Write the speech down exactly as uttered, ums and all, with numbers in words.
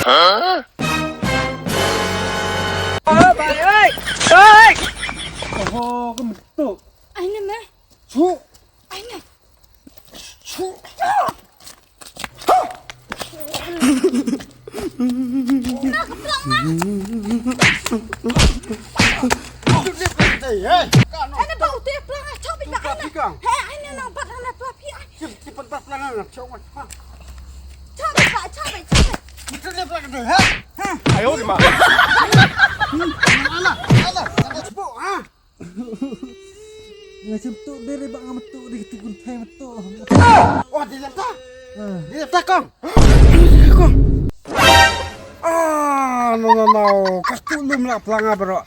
Oi, bai, oi. Oi. Oho, ka mynta. Ai ne me. Chu. Ai ne. Chu. Chu. Nga shem tu diri ba nga metu di katu kun thai metu. Oh, di lem ta. Di lem ta kong. Kong. Ah, no, no, no. Katu lum la planga bro.